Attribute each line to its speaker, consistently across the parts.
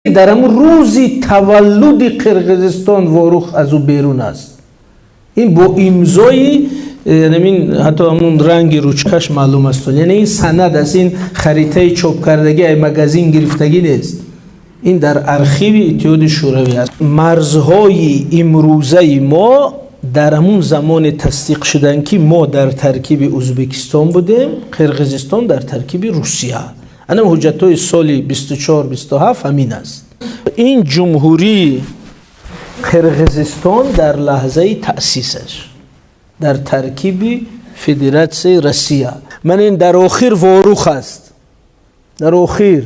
Speaker 1: Дар ҳамун рӯзи таваллуди Қирғизистон Ворух аз ӯ берун аст. Ин бо имзои ҳамин, ҳатто ҳамун ранги ручкаш маълум аст. Яъне ин санад аст, ин харитаи чопкардагӣ, ай магазин гирифтагӣ нест. Ин дар архиви Иттиҳоди Шӯравӣ аст. Марзҳои имрӯзаи мо дар ҳамун замоне тасдиқ шуданд, ки мо дар таркиби Ӯзбекистон будем, Қирғизистон дар таркиби Русия. Ана ҳуҷҷатҳои соли 24, 27 ҳамин аст. Ин Ҷумҳурии Қирғизистон дар лаҳзаи таъсисаш дар таркиби Федератсияи Россия. Ман ин дар охир Ворух аст, дар охир.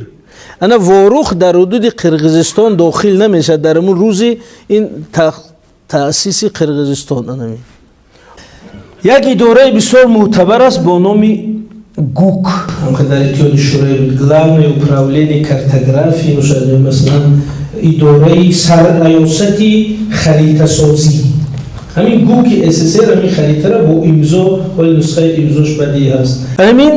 Speaker 1: Ана Ворух дар ҳудуди Қирғизистон дохил намешавад дар ҳамун рӯзи ин таъсиси Қирғизистон. Анами як идораи бисёр мӯътабар аст бо номи ГУК, дар Иттиҳоди Шӯравӣ буд, Главное управление картографии, масалан, идораи сарраёсати харитасозӣ. Ҳамин ГУКи СССР ҳамин харитара бо имзо, ҳоли нусхаи имзош бадӣ ҳаст. Ҳамин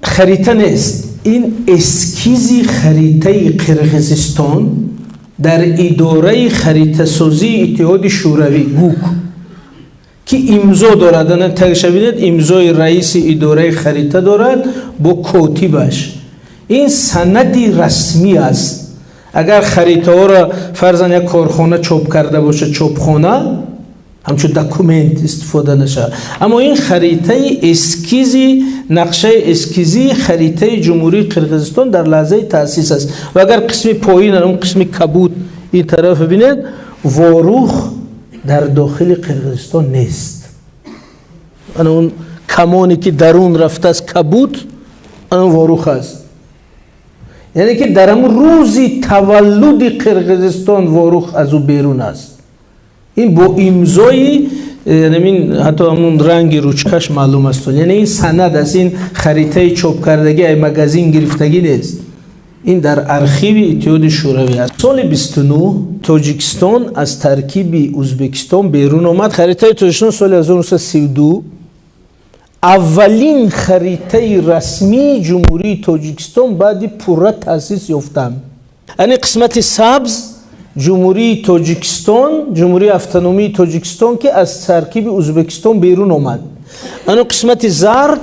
Speaker 1: харита нест, ин эскизи харитаи Қирғизистон дар идораи харитасозии Иттиҳоди Шӯравӣ, ГУК, ки имзо дорад. Ана таша бинед, имзои раиси идораи харита дорад бо котибаш. Ин санади расмӣ аст. Агар харитаҳоро, фарзан, як корхона чоп карда бошад, чопхона, ҳамчун документ истифода нашавад. Аммо ин харитаи эскизи, нақшаи эскизии харитаи Ҷумҳурии Қирғизистон дар лаҳзаи таъсис аст. Ва агар қисми поин, он қисми кабуд ин тараф бинед, Ворух дар дохили Қирғизистон нест. Ана он камоне, ки дарун рафтааст, кабуд, ана Ворух аст. Яъне ки дар ҳамун рӯзи таваллуди Қирғизистон Ворух аз ӯ берун аст. Ин бо имзои ҳамин, ҳатто ҳамун ранги ручкаш маълум аст. Яъне ин санад аст, ин харитаи чопкардагӣ, ай магазин гирифтагӣ нест. Ин дар архиви Иттиҳоди Шӯравӣ аст. Соли 29 Тоҷикистон аз таркиби Ӯзбекистон берун омад. Харитаи Тоҷикистон соли 1932, аввалин харитаи расмии Ҷумҳурии Тоҷикистон баъди пурра таъсис ёфтан. Ани қисмати сабз Ҷумҳурии Тоҷикистон, Ҷумҳурии Автономии Тоҷикистон, ки аз таркиби Ӯзбекистон берун омад. Ано қисмати зард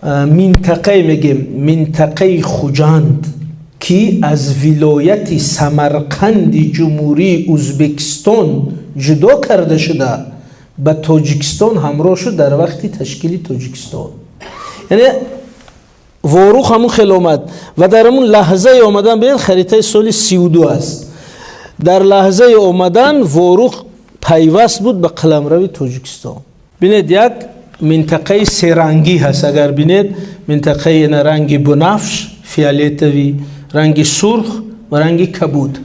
Speaker 1: минтақае мегем, минтақаи Хуҷанд, ки аз вилояти Самарқанди Ҷумҳурии Ӯзбекистон ҷудо карда шуда, ба Тоҷикистон ҳамроҳ шуд дар вақти ташкили Тоҷикистон. Яъне Ворух ҳамун хел омад ва дар ҳамун лаҳзаи омадан, бинед, харитаи соли 32 аст, дар лаҳзаи омадан Ворух пайваст буд ба қаламрави Тоҷикистон. Бинед, як минтақаи серангӣ ҳаст. Агар бинед, минтақаи ранги бунафш, фиолетовый, ранги сурх ва ранги кабуд,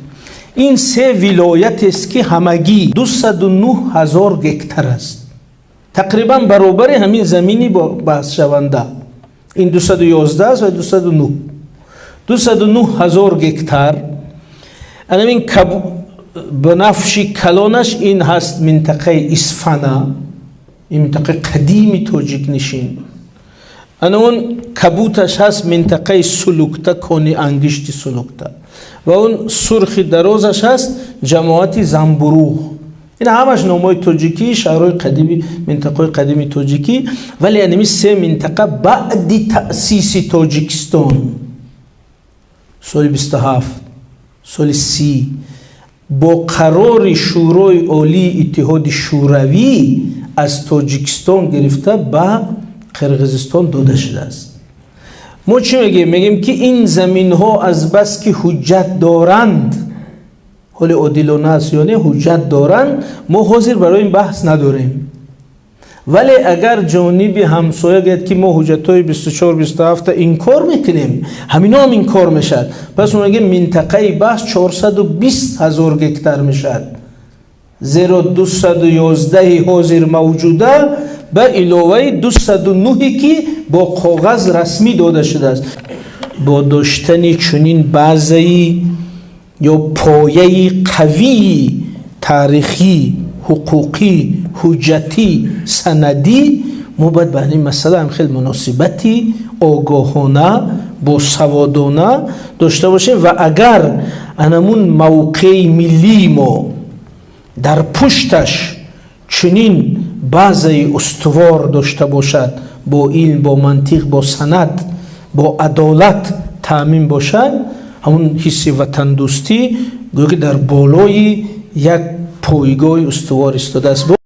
Speaker 1: ин се вилоятест, ки ҳамагӣ 209 ҳазор гектар аст, тақрибан баробари ҳамин замини баҳсшаванда. Ин 211 аст ва 209, 209 ҳазор гектар. Анамин бунафши калонаш ин ҳаст минтақаи Исфана, ин минтақаи қадими тоҷикнишин. Ана он кабуташ ҳаст минтақаи Сулукта, кони ангишти Сулукта, ва он сурхи дарозаш ҳаст ҷамоати Замбуруғ. Ин ҳамаш номҳои тоҷикӣ, шаҳрҳои қадими, минтақаҳои қадими тоҷикӣ. Вале анами се минтақа баъди таъсиси Тоҷикистон соли 27, соли 30 бо қарори Шӯрои Олии Иттиҳоди Шӯравӣ аз Тоҷикистон гирифта, ба Қирғизистон дода шудааст. Мо чӣ мегӯем? Мегӯем, ки ин заминҳо азбаски ҳуҷҷат доранд, ҳоли одилона аст ё не, ҳуҷҷат доранд, мо ҳозир барои ин баҳс надорем. Вале агар ҷониби ҳамсоя гӯяд, ки мо ҳуҷҷатҳои 24, 27 инкор мекунем, ҳамино ҳам инкор мешавад. Пас мо мегӯем, минтақаи баҳс 420 ҳазор гектар мешавад, зеро 211 ҳозир мавҷуда ба иловаи 209, ки бо коғаз расмӣ дода шудааст. Бо доштани чунин базаи ё пояи қавии таърихӣ, ҳуқуқӣ, ҳуҷҷатӣ, санадӣ, мо бояд ба ҳамин масъала ҳам хел муносибати огоҳона, босаводона дошта бошем. Ва агар Анамун мавқеи миллии мо дар пушташ чунин базаи устувор дошта бошад, бо илм, бо мантиқ, бо санад, бо адолат таъмин бошад, ҳамун ҳисси ватандӯстӣ гӯё ки дар болои як пойгоҳи устувор истодааст.